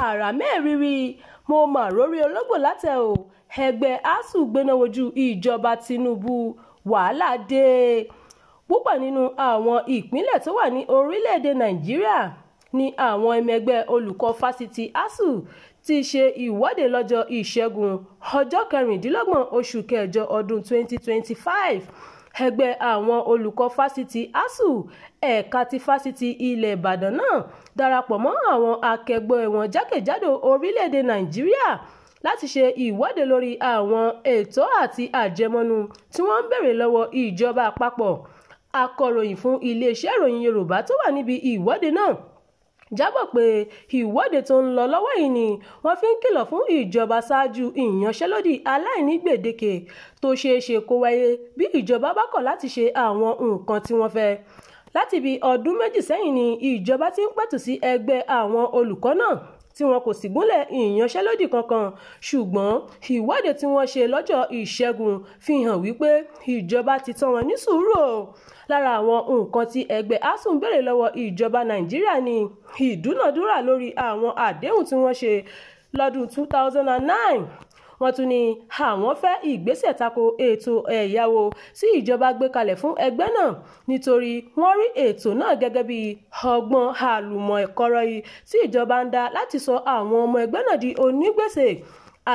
Àrà mẹ́rìírí mo mà rórí ológbò látẹ̀ o. Ẹgbẹ́ ASUU gbéná wojú ìjọba Tinubu, wàhálà dé. Púpọ̀ nínú àwọn ìpínlẹ̀ tó wà ní orílẹ̀-èdè Nàìjíríà ní àwọn ọmọ ẹgbẹ́ olùkọ́ fásitì ASUU ti ṣe ìwọ́de lọ́jọ́ Ìṣẹ́gun, ọjọ́ 26 oṣù kẹjọ ọdún 2025. Ẹgbẹ́ àwọn olùkọ́ fásitì ASUU ẹ̀ka ti fásitì ilẹ̀ Ìbàdàn náà darapọ̀ mọ́ àwọn akẹgbẹ́ wọn jákèjádò orílẹ̀-èdè Nàìjíríà láti ṣe ìwọ́de lórí àwọn ètò àti àjẹmọ́nú tí wọ́n ń béèrè lọ́wọ́ ìjọba àpapọ̀. Akọ̀ròyìn fún iléeṣẹ́ ìròyìn Yorùbá tó wà níbi ìwọ́de náà jábọ̀ pé ìwọ́de tó ń lọ lọ́wọ́ yìí ni wọ́n fi ń kìlọ̀ fún ìjọba ṣáájú ìyanṣẹ́lódì aláìní gbèdéke tó ṣeé ṣe kó wáyé bí ìjọba bá kọ̀ láti ṣe àwọn nǹkan tí wọ́n fẹ́. Láti bí ọdún 2 sẹ́yìn ni ìjọba ti ń pẹ̀tù sí ẹgbẹ́ àwọn olùkọ́ náà tí wọn kò sì gúnlẹ̀ ìyanṣẹ́lódì kankan, ṣùgbọ́n ìwọ́de tí wọ́n ṣe lọ́jọ́ Ìṣẹ́gun fi hàn wípé ìjọba ti tán wọn ní sùúrù o. Lára àwọn nǹkan tí ẹgbẹ́ ASUU ń béèrè lọ́wọ́ ìjọba Nàìjíríà ni ìdúnàdúrà lórí àwọn àdéhùn tí wọ́n ṣe lọ́dún 2009. Wọ́n tún ní àwọn fẹ́ ìgbésẹ̀ tako ètò ẹ̀yáwó tí ìjọba gbé kalẹ̀ fún ẹgbẹ́ náà nítorí wọ́n rí ètò náà gẹ́gẹ́ bí ọgbọ́n àlùmọ̀kọ́rọ́yí tí ìjọba ń dá láti sọ àwọn ọmọ ẹgbẹ́ náà di onígbèsè,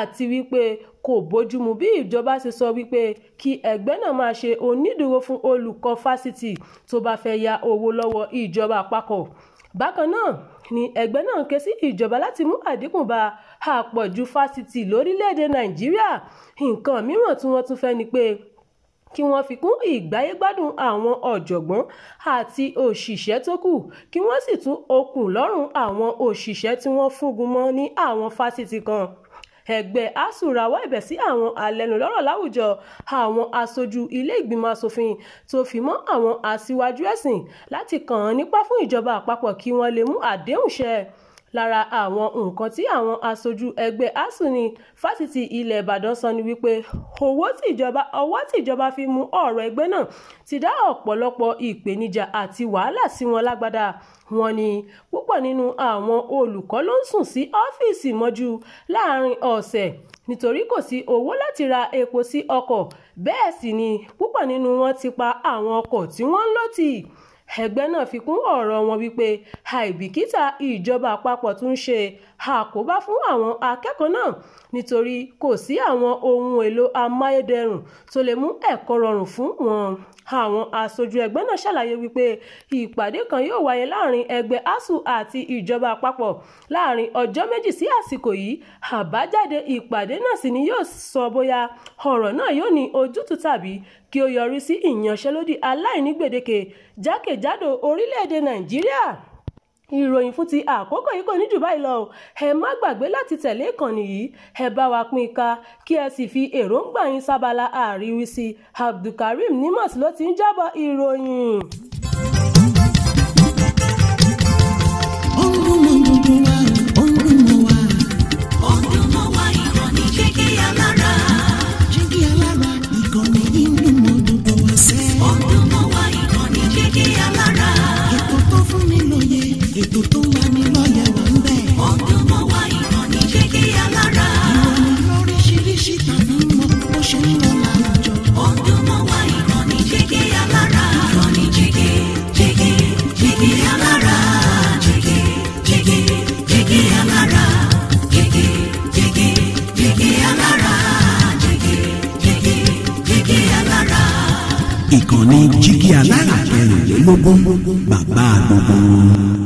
àti wípé kò bójúmu bí ìjọba ṣe sọ wípé kí ẹgbẹ́ náà máa ṣe onídùúró fún olùkọ́ fásitì tó bá fẹ́ ya owó lọ́wọ́ ìjọba àpapọ̀. Bákan náà ni ẹgbẹ́ náà ń ké sí ìjọba láti mú àdínkù bá àpọ̀jù fásitì lórílẹ̀‐èdè Nàìjíríà. Nǹkan mìíràn tí wọ́n tún fẹ́ ni pé kí wọ́n fi kún ìgbáyégbádùn àwọn ọ̀jọ̀gbọ́n àti òṣìṣẹ́ tó kù, kí wọ́n sì tún okùn lọ́rùn àwọn òṣìṣẹ́ tí wọ́n fúngun mọ́ ní àwọn fásitì kan. Ẹgbẹ́ ASUU rawọ́ ẹ̀bẹ̀ sí àwọn alẹ́nulọ́rọ̀ láwùjọ, àwọn aṣojú ilé ìgbìmọ̀ asòfin tó fi mọ́ àwọn aṣíwájú ẹ̀sìn láti kàn án nípá fún ìjọba àpapọ̀ kí wọ́n lè mú àdéhùn ṣẹ. Lára àwọn nǹkan tí àwọn aṣojú ẹgbẹ́ ASUU ní fásitì ilẹ̀ Ìbàdàn sọ ni wípé ọwọ́ tí ìjọba fi mú ọ̀rọ̀ ẹgbẹ́ náà ti dá ọ̀pọ̀lọpọ̀ ìpèníjà àti wàhálà sí wọn lágbádá. Wọ́n ní púpọ̀ nínú àwọn olùkọ́ ló ń sùn sí ọ́fíìsì mọ́jú láàrin ọ̀sẹ̀ nítorí kò sí owó láti ra epo sí ọkọ̀, bẹ́ẹ̀ sì ni púpọ̀ nínú wọn ti pa àwọn ọkọ̀ tí wọ́n ń lò tì. Ẹgbẹ́ náà fi kún ọ̀rọ̀ wọn wípé àìbìkítà ìjọba àpapọ̀ tún ń ṣe àkóbá fún àwọn akẹ́kọ̀ọ́ náà nítorí kò sí àwọn ohun èlò amáyédẹrùn tó lè mú ẹ̀kọ́ rọrùn fún wọn. Àwọn aṣojú ẹgbẹ́ náà ṣàlàyé wípé ìpàdé kan yóò wáyé láàrin ẹgbẹ́ ASUU àti ìjọba àpapọ̀ láàrin ọjọ́ 2 sí àsìkò yìí. Àbájáde ìpàdé náà sì ni yóò sọ bóyá ọ̀rọ̀ náà yóò ní ojútùú tàbí kí ó yọrí sí ìyanṣẹ́lódì aláìní gbèdéke jákèjádò orílẹ̀-èdè Nàìjíríà. Ìròyìn fún ti àkókò yìí kò ní jù báyìí lọ. Ẹ má gbàgbé láti tẹ̀lé ìkànnì yìí, ẹ bá wa pín ká kí ẹ sì fi èròǹgbà yín sábala àríwísí. Abdulkareem Nimas ló ti ń jábọ̀ ìròyìn. Ó ń dún mọ́ gbogbo wa, ó ń dún mọ́ wa. Ó ń dún mọ́ wa, ìkànnì Jígí Alára. Jígí Alára, ìkànnì yìí ń dún mọ́ gbogbo wa sẹ́. Ó ń dún mọ́ wa, ìkànnì Jígí Alára. Ètò tó fún ni lóye, ètò tó ń lani lọ́yẹ̀ wà ń bẹ̀. Ó ń dún mọ́ wa, ìkànnì Jígí Alára. Ìròyìn lóríṣiríṣi tàbí mọ́ bó ṣe ń lọ láwùjọ. Ó ń dún mọ́ wa, ìkànnì Jígí Alára. Ìkànnì Jígí, Jígí, Jígí Alára. Jígí, Jígí, Jígí Alára. Jígí, Jígí, Jígí Alára. Jígí, Jígí, Jígí Alára. Ìkànnì Jígí Alára 24 bàbá gbogbo.